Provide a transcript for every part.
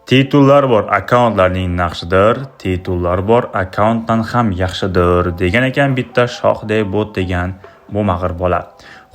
Titullar bor, akkauntlarning naqshidir, titullar bor, akkauntdan ham yaxshidir, degan ekan bitta shohday bot degan bo'lmag'ir bola.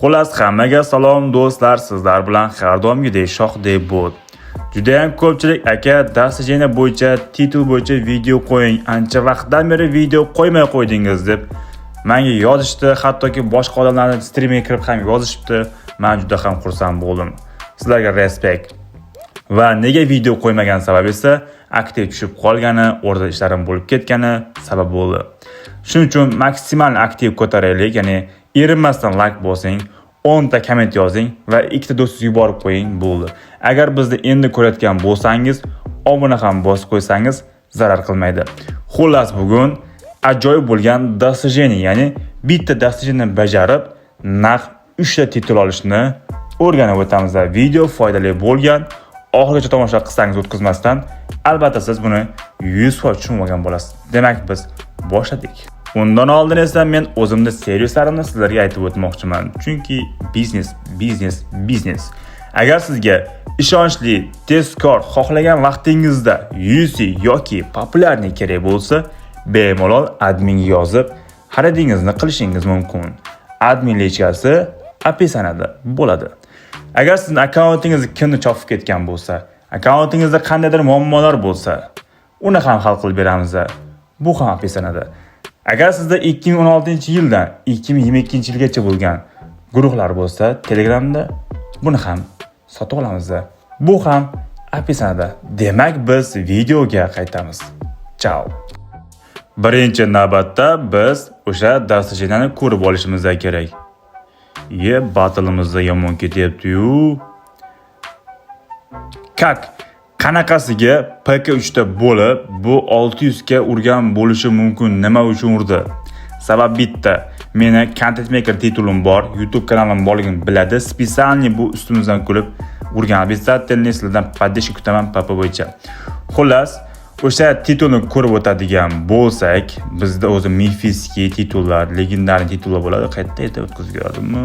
Xullas, hammaga salom do'stlar, sizlar bilan har doimgidek shohday bot. Judayam ko'pchilik aka достижение bo'yicha, titul bo'yicha video qo'ying, ancha vaqtdan beri video qo'ymay qo'ydingiz deb menga yozishdi, hattoki boshqa odamlarni strimga kirib ham yozishibdi. Men juda ham xursand bo'ldim. Sizlarga respekt. Va nega video qo'ymagan sabab esa aktiv tushib qolgani, o'rtada ishlarim bo'lib ketgani sabab bo'ldi. Shuning uchun maksimal aktiv ko'taraylik, ya'ni erinmasdan like bosing, 10 ta komment yozing va ikkita do'stingizga yuborib qo'ying, bo'ldi. Agar bizni endi ko'rayotgan bo'lsangiz, obuna ham bosib qo'ysangiz zarar qilmaydi. Xullas, bugun ajoyib bo'lgan достижение, ya'ni bitta достижение bajarib, naq 3 ta titul olishni o'rganib o'tamiz. Video foydali bo'lgan, oxirigacha tomosha qilsangiz o'tkazmasdan, albatta siz buni 100% tushunib olgan bo'lasiz. Demak, biz boshladik. Undan oldin esa men o'zimni servislarimni sizlarga aytib o'tmoqchiman. Chunki biznes, biznes, biznes. Agar sizga ishonchli, tezkor, xohlagan vaqtingizda UC yoki популярный kerak bo'lsa, bemalol adminga yozib, xaridingizni qilishingiz mumkin. Admin личка si описание da bo'ladi. Agar sizning akkauntingizni kimdir chopib ketgan bo'lsa, akkauntingizda qandaydir muammolar bo'lsa, uni ham hal qilib beramiz. Bu ham описание da. Agar sizda 2016-yildan 2022-yilgacha bo'lgan guruhlar bo'lsa, Telegramda buni ham sotib olamiz. Bu ham описание da. Demak, biz videoga qaytamiz. Chao. Birinchi navbatda biz o'sha достижение ni ko'rib olishimiz kerak. Ye, battle'imizda yomon ketyapti-yu. Как qanaqasiga PK3 ta bo'lib, bu 600 ga urgan bo'lishi mumkin? Nima uchun urdi? Sabab bitta. Meni content maker titulim bor, YouTube kanalim borligini biladi. Специальный bu ustimizdan kulib urgan. Обязательно sizlardan поддержка kutaman PP bo'yicha. Xullas, o'sha titulni ko'rib o'tadigan bo'lsak, bizda o'zi мифический titullar, легендарный titullar bo'ladi. Qayerda edi, o'tkazib yubordimmi?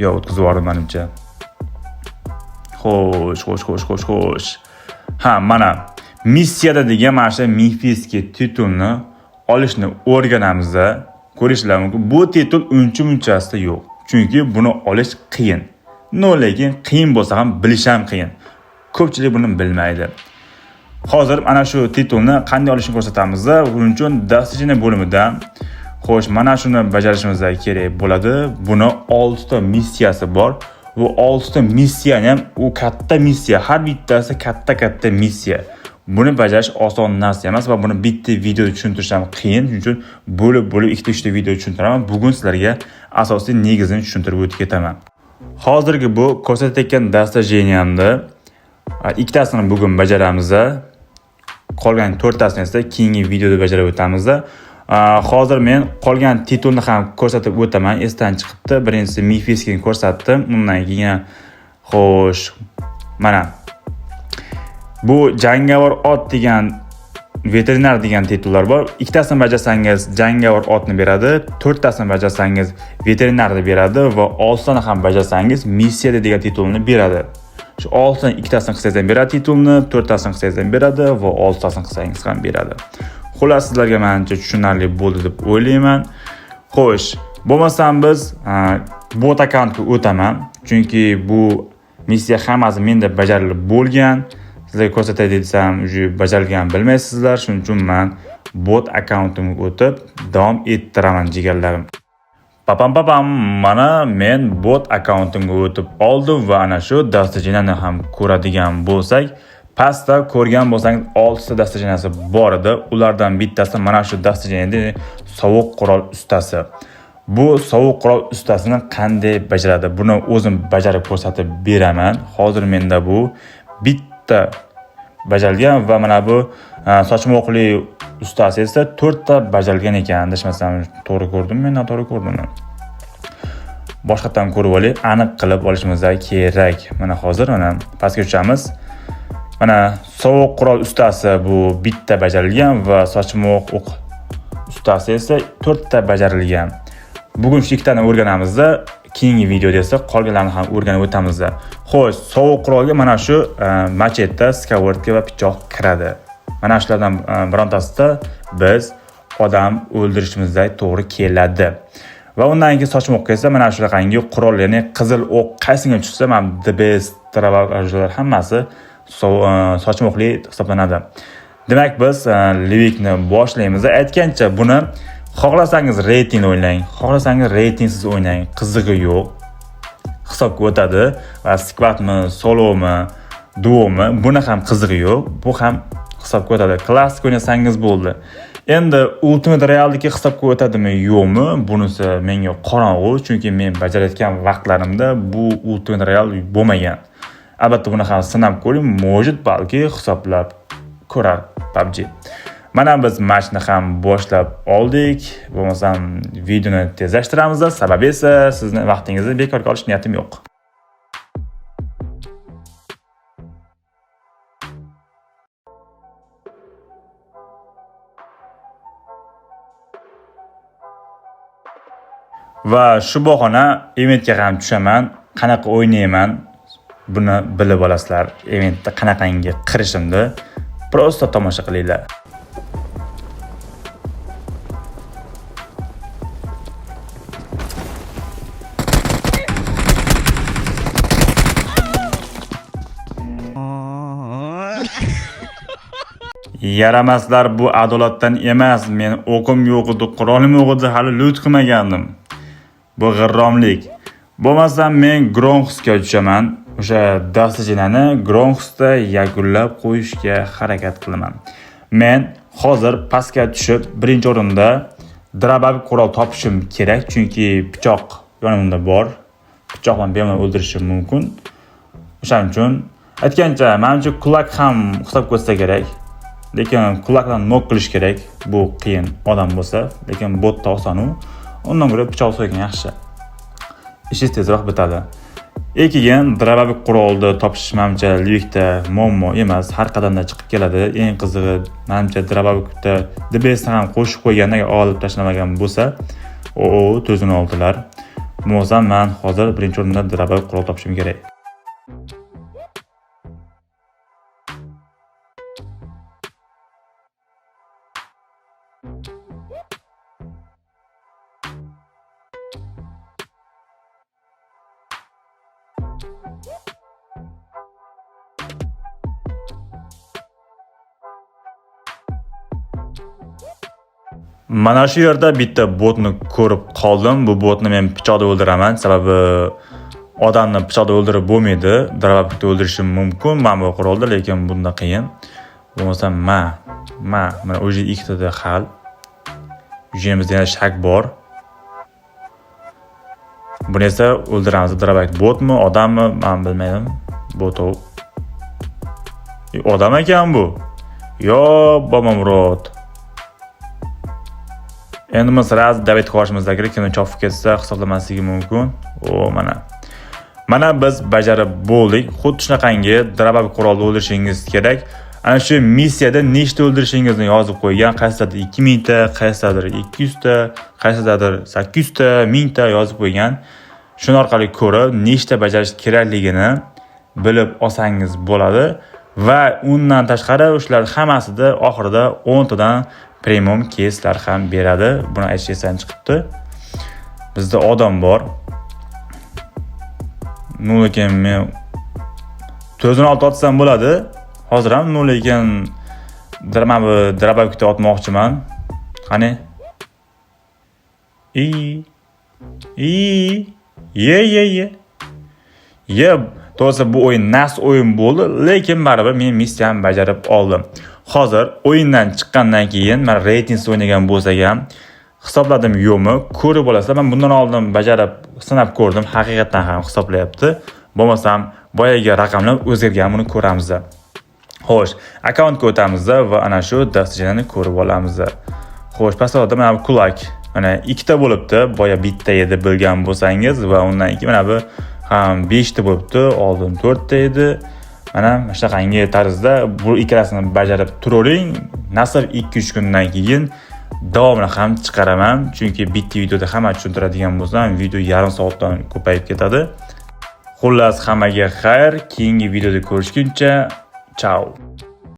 Yo'q, o'tkazib yubordim menimcha. Xo'sh, xo'sh, xo'sh, xo'sh, xo'sh. Ha, mana missiyada degan mana shu мифический titulni olishni o'rganamiz. Ko'rishlar mumkin. Bu titul uncha munchasida yo'q. Chunki buni olish qiyin. Но, lekin qiyin bo'lsa ham bilish ham qiyin. Ko'pchilik buni bilmaydi. Hozir mana shu titulni qanday olishni ko'rsatamiz. Buning uchun достижение bo'limida, xo'sh, mana shuni bajarishimiz kerak bo'ladi. Buni 6 ta missiyasi bor. Bu 6 ta missiyani ham, u katta missiya, har bittasi katta-katta missiya. Buni bajarish oson narsa emas va buni bitta videoda tushuntirish ham qiyin. Shuning uchun bo'lib-bo'lib ikkita, uchta video tushuntiraman. Bugun sizlarga asosiy negizini tushuntirib o'tib ketaman. Hozirgi bu ko'rsatayotgan достижение mni ikkitasini bugun bajaramiz. Qolgan to'rttasini esa keyingi videoda bajarib o'tamiz. Hozir men qolgan titulni ham ko'rsatib o'taman. Esdan chiqibdi. Birinchisi мифический ni ko'rsatdim. Undan keyin, xo'sh, mana bu jangovar ot degan, veterinar degan titullar bor. Ikkitasini bajarsangiz jangovar otni beradi, to'rttasini bajarsangiz veterinarni beradi va oltitani ham bajarsangiz missiyada degan titulni beradi. Shu oltitani ikkitasini qilsangiz ham beradi titulni, to'rttasini qilsangiz ham beradi va oltitasini qilsangiz ham beradi. Xullas, sizlarga manimcha tushunarli bo'ldi deb o'ylayman. Xo'sh, bo'lmasam biz bot akkauntga o'taman, chunki bu missiya hammasi menda bajarilib bo'lgan. Sizlarga ko'rsatay desam, уже bajarilganini bilmaysizlar. Shuning uchun man bot akkauntimga o'tib davom ettiraman, jigarlarim. Papam papam, mana men bot akkauntimga o'tib oldim va ana shu достижение ni ham ko'radigan bo'lsak, pastda ko'rgan bo'lsangiz 6 ta достижение si bor edi. Ulardan bittasi mana shu достижение, sovuq qurol ustasi. Bu sovuq qurol ustasini qanday bajaradi? Buni o'zim bajarib ko'rsatib beraman. Hozir menda bu bitta bajarilgan va mana bu sochmoqli ustasi esa to'rtta bajarilgan ekan. Adashmasam, to'g'ri ko'rdimmi, noto'g'ri ko'rdimmi? Boshqatdan ko'rib olay, aniq qilib olishimiz kerak. Mana hozir mana pastga tushamiz. Mana sovuq qurol ustasi bu bitta bajarilgan va sochmoq o'q ustasi esa to'rtta bajarilgan. Bugun shu ikkitani o'rganamizda. Keyingi videoda esa qolganlarni ham o'rganib o'tamiz. Xo'sh, sovuq qurolga mana shu machete, skоворodka va pichoq kiradi. Mana shulardan birontasida biz odam o'ldirishimizda to'g'ri keladi. Va undan keyin sochma o'qqa esa mana shunaqangi qurol, ya'ni qizil o'q qaysiga tushsa, mana the best travalar hammasi sochma o'qli hisoblanadi. Demak, biz Livikni boshlaymiz. Aytgancha, buni xohlasangiz reytingli o'ynang, xohlasangiz reytingsiz o'ynang, qizig'i yo'q. Hisobga o'tadi va skvatmi, solomi, duomi, buni ham qizig'i yo'q. Bu ham hisobga o'tadi. Klassik o'ynasangiz bo'ldi. Endi Ultimate Real'dagi hisobga o'tadimi, yo'qmi? Bunisi menga qorong'u, chunki men bajarayotgan vaqtlarimda bu Ultimate Real bo'lmagan. Albatta buni ham sinab ko'ring, может balki hisoblab ko'rar PUBG. Mana biz matchni ham boshlab oldik. Bo'lmasam videoni tezlashtiramiz, sababi esa sizni vaqtingizni bekorga olish niyatim yo'q. Va shu bahona eventga ham tushaman, qanaqa o'ynayman buni bilib olasizlar. Eventda qanaqangi qirishimni prosta tomosha qilinglar. Yaramaslar, bu adolatdan emas. Men o'qim yo'q edi, qurolim yo'q edi, hali loot qilmagandim. Bu g'irromlik. Bo'lmasam men Gronxga tushaman. O'sha dastlashini Gronxda yakunlab qo'yishga harakat qilaman. Men hozir pastga tushib, birinchi o'rinda drabab qurol topishim kerak, chunki pichoq yonimda bor. Pichoq bilan bemalol o'ldirishim mumkin. O'shaning uchun aytgancha, menimcha kulak ham hisob ko'rsa kerak. Lekin kulakdan nok qilish kerak. Bu qiyin odam bo'lsa, lekin botda oson u. Undan ko'ra pichoq so'ygan yaxshi. Ishingiz tezroq bitadi. Keyin drababik qurolni topish menimcha Livikda muammo emas, har qadamda chiqib keladi. Eng qizig'i menimcha drababikda DBSni ham qo'shib qo'yganda agar olib tashlamagan bo'lsa, o to'zini oldilar. Bo'lmasa men hozir birinchi o'rinda drababik qurol topishim kerak. Mana shu yerda bitta botni ko'rib qoldim. Bu botni men pichoqda o'ldiraman, sababi odamni pichoqda o'ldirib bo'lmaydi. Drababikda o'ldirishim mumkin mana bu qurolda, lekin bunda qiyin. Bo'lmasa mana o'zi ikkitada hal. Yuzimizda yana shak bor. Buni esa o'ldiramiz. Drababik botmi, odammi, men bilmayman. Bot u. Odam ekan bu. Yo, Bobomurod. Endi biz raz David qo'shimiz kerak, kimni chopib ketsa hisoblamasligi mumkin. O, mana. Mana biz bajarib bo'ldik. Xuddi shunaqangi drabab qurolni o'ldirishingiz kerak. Ana shu missiyada nechta o'ldirishingizni yozib qo'ygan. Qaysidir 2000 ta, qaysidir 200 ta, qaysidir 800 ta, 1000 ta yozib qo'ygan. Shuni orqali ko'rib nechta bajarish kerakligini bilib olsangiz bo'ladi. Va undan tashqari shular hammasida oxirida 10 tadan premium keyslar ham beradi. Buni aytish esdan chiqibdi. Bizda odam bor. Nu lekin men 416 otsam bo'ladi. Hozir ham nu lekin mana bu drababikda otmoqchiman. Qani? I I ye ye ye. Ye, to'g'risi bu o'yin nas o'yin bo'ldi, lekin baribir men missiyamni bajarib oldim. Hozir o'yindan chiqqandan keyin men reytingsiz o'ynagan bo'lsak ham hisobladim yo'qmi, ko'rib olasizlar. Men bundan oldin bajarib sinab ko'rdim, haqiqatan ham hisoblayapti. Bo'lmasam boyagi raqamlar o'zgargan, buni ko'ramiz. Xo'sh, akkauntga o'tamiz va ana shu dasturchani ko'rib olamiz. Xo'sh, pastda mana bu kulak, mana ikkita bo'libdi, boya bitta edi bilgan bo'lsangiz, va undan keyin mana bu ham 5 ta bo'libdi, oldin 4 ta edi. Mana shunaqangi tarzda bu ikkalasini bajarib turavering. Nasib 2-3 kundan keyin Davomini ham chiqaraman, chunki bitta videoda hamma tushuntiradigan bo'lsam, video yarim soatdan ko'payib ketadi. Xullas, hammaga xayr, keyingi videoda ko'rishguncha, chao.